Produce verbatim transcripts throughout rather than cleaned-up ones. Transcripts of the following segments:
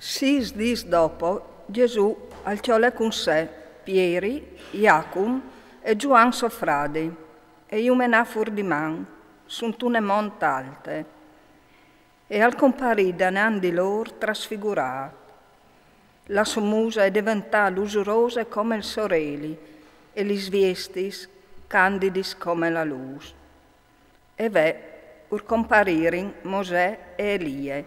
Sîs dîs dopo, Jesù al cjolè cun se Pieri, Jacum e Zuan so fradi, e ju menà fûr di man, suntune mont alte, e al comparì denant di lôr trasfigurât. La sô muse e deventà lusurose come il soreli, e lis viestis candidis come la lûs. E ve, ur comparirin Mosè e Elie,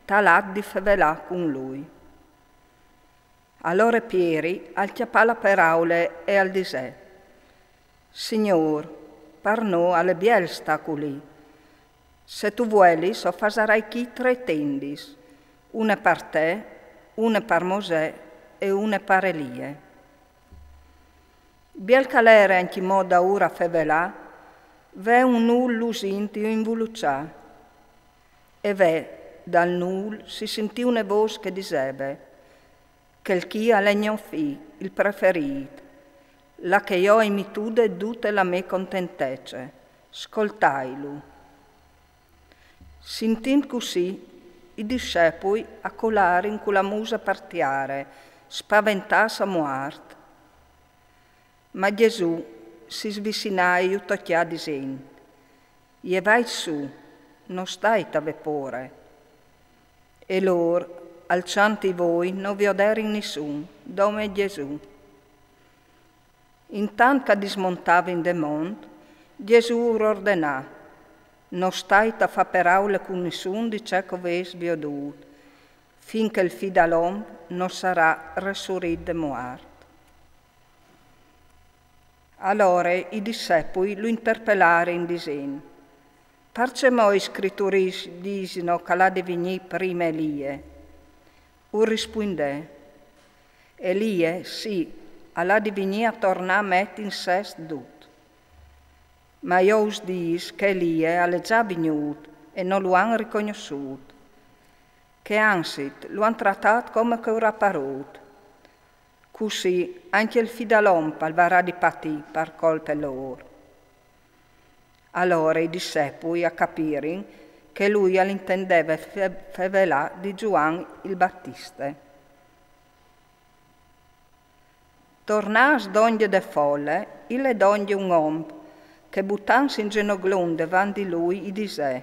talât di fevelâ cun lui. Alore Pieri al cjapà la peraule e al disè: Signôr, par nô al è biel stâ culì. Se tu vuelis, o fasarai chi trê tendis, une par te, une par Mosè e une par Elie. Biel che al ere ancjemò daûr a fevelâ, ve un nûl lusint ju invuluçà. E ve, dal nûl si sintì une vôs che e diseve: Chel chi al è gno fi, il preferît, là che jo o ai mitude dute la mê contentece, scoltailu. Sintint cussì, i dissepui a colarin cu la muse par tiare, spaventâts a muart. Ma Jesù si svicinà e ju tocjà disint: Jevait sù, no stait a vê pôre. E lôr, alçant i voi, no vioderin nissun, dome Jesù. Intant che a dismontavin de mont, Jesù ur ordenà: No stait a fâ peraule cun nissun di ce che o vês viodût, fin che il Fi dal om no sarà resurît de muart. Alore i dissepui lu interpelarin disint: Parcè mo i scrituris disino che al à di vignî prime Elie? Ur rispuindè: Elie, sì, al à di vignî a tornâ a meti in sest dut. Ma jo us dîs che Elie al è za vignût e no lu àn ricognossût, che anzit lu àn tratât come che ur à parût. Cussì ancje il Fi dal om al varà di patî par colpe lôr. Alore i dissepui a capirin che lui al intendeve fe-, fevelâ di Zuan il Batiste. Tornâts dongje de fole, i lè dongje un om, che butantsi in zenoglum devant di lui i disè: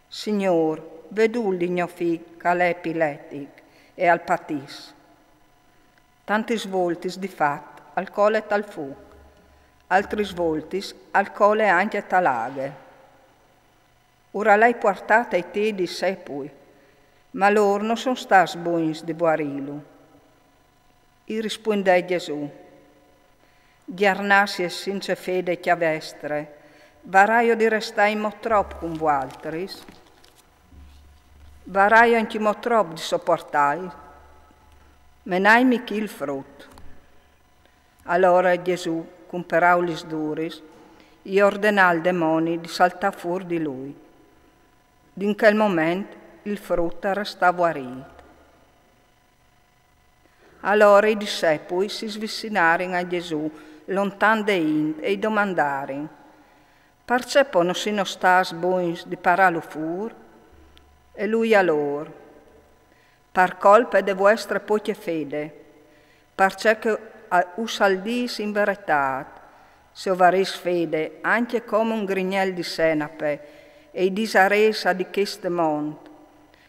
Signôr, ve dûl di gno fi che al è epiletic e al patìs. Tantis voltis di fat al cole tal fûc, altris voltis al cole ancje tal aghe. Ur al ai puartât ai tiei dissepui, ma lôr no son stâts bogns di vuarîlu. I rispuindè Jesù: Gjarnassiis cence fede cjavestre, varaio di restâ inmò trop cun vualtris? Varaio ancjemò trop di sopuartâi? Menaimi chi il frut. Alore Jesù, cun peraulis duris, i ordenà al demoni di saltâ fûr di lui. Din chel moment il frut al restà vuarît. Alore i dissepui si svicinarin a Jesù, lontan de int, e i domandarin: Parcè po no sino stâts bogns di parâlu fûr? E lui a lôr: Par colpe de vuestre pocje fede, parcè che a-, us al dîs in veretât, se o varês fede ancje come un grignel di senape, e i disarês a di cheste mont: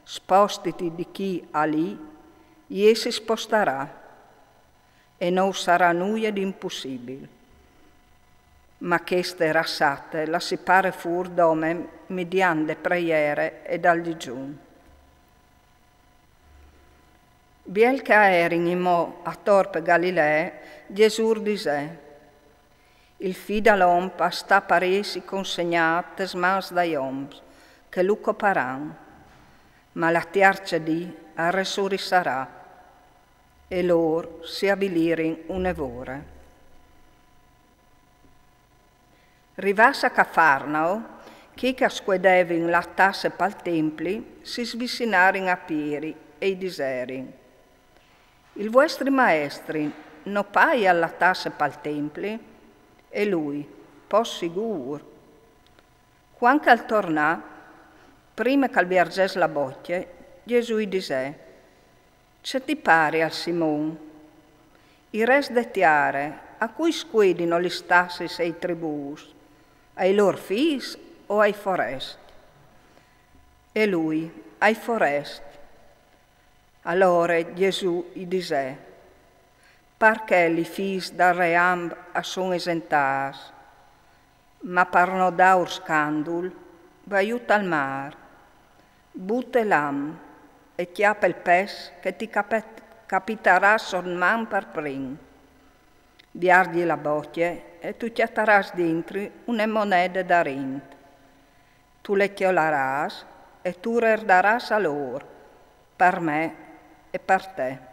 Spostiti di chi a li, jê si spostarà, e no us sarà nuie di impussibil. Ma cheste rassate la si pare fûr dome midiant de preiere e dal digjun. Biel che a erin inmò ator pe Galilee, Jesù ur disè: Il Fi dal om al sta par jessi consegnât tes mans dai oms, che lu coparan, ma la tiarce dì al resurissarà. E lôr si avilirin une vore. Rivâts a Cafarnao, chei che a scuedevin la tasse pal templi si svicinarin a Pieri e i diserin: Il vuestri maestri no paial la tasse pal templi? E lui: Po sigûr. Cuant che al tornà, prime che al vierzès la bocje, Jesù i disè: Ce ti parial, Simon? I res de tiare, a cui scuidino lis tassis e i tributs? Ai lôr fîs o ai forest? E lui: Ai forest. Alore Jesù i disè: Par chel i fîs dal reamb a son esentâts. Ma par no dâur scandul, va jù tal mâr, bute l'am e cjape il pes che ti capet-, capitarà sot man par prin. Viardi la bocje e tu cjatarâs dintri une monede d'arint. Tu le cjolarâs e tu redarâs a lôr, par me e par te.